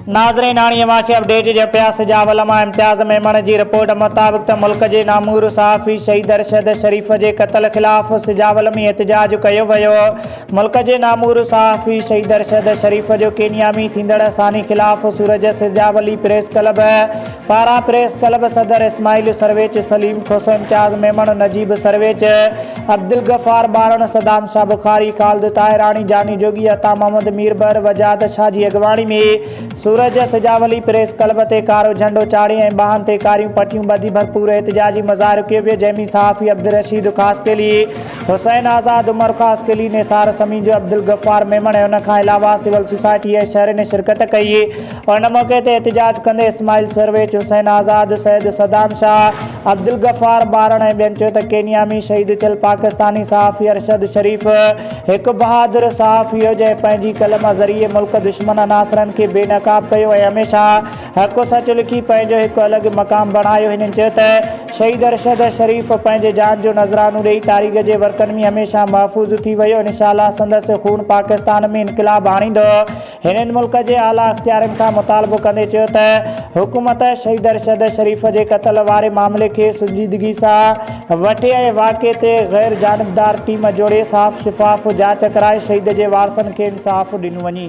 ناظرين هاڻي اوهان کي اپڊيٽ ڏيون پيا سجاول مان امتياز ميمڻ جي رپورٽ مطابق ته ملڪ جي نامور صحافي شهيد ارشد شريف جي قتل خلاف سجاول ۾ احتجاج ڪيو ويو ملڪ جي نامور صحافي شهيد ارشد شريف جو ڪينيا ۾ ٿيندڙ سانحي خلاف سورج سجاولي پريس ڪلب پاران پريس ڪلب صدر اسماعيل سرويچ، سليم کوسو، امتياز ميمڻ، نجيب سرويچ، عبدالغفار ٻارڻ، صدام شاهه بخاري، خالد طاهراڻي، جاني جوڳي، عطا محمد ميربحر، وجاهت شاهه جي اڳواڻي ۾ سورج سجاولي پريس ڪلب تي ڪارو جهنڊو چاڙهي ۽ ٻانهن تي ڪاريون پٽيون ٻڌي ڀرپور احتجاجي مظاهرو ڪيو ويو جنهن ۾ صحافي عبدالرشيد خاصخيلي، حسين آزاد، عمر خاصخيلي، نثار سميجو، عبدالغفار ميمڻ ۽ ان کان علاوه سول سوسائٽي ۽ شهرين شرڪت ڪئي. ان موقعي تي احتجاج ڪندي اسماعيل سرويچ، حسين آزاد، سيد صدام شاهه، عبدالغفار ٻارڻ ۽ ٻين چيو ته ڪينيا ۾ شهيد ٿيل پاڪستاني صحافي ارشد شريف هڪ بهادر صحافي هو جنهن پنهنجي قلم ذريعي ملڪ دشمن عناصرن کي بي نقاب ڪيو ۽ هميشه حق سچ لکي پنهنجو هڪ الڳ مقام بڻايو. هنن چيو ته شهيد ارشد شريف پنهنجي جان جو نذرانو ڏئي تاريخ جي ورقن ۾ هميشه محفوظ ٿي ويو انشاء الله سندس خون پاڪستان ۾ انقلاب آڻيندو. هنن ملڪ جي اعليٰ اختيارين کان مطالبو ڪندي چيو ته حڪومت شهيد ارشد شريف جي قتل واري معاملي کي سنجيدگي سان وٺي ۽ واقعي تي غير جانبدار ٽيم جوڙي صاف شفاف جاچ ڪرائي شهيد جي وارثن کي انصاف ڏنو وڃي.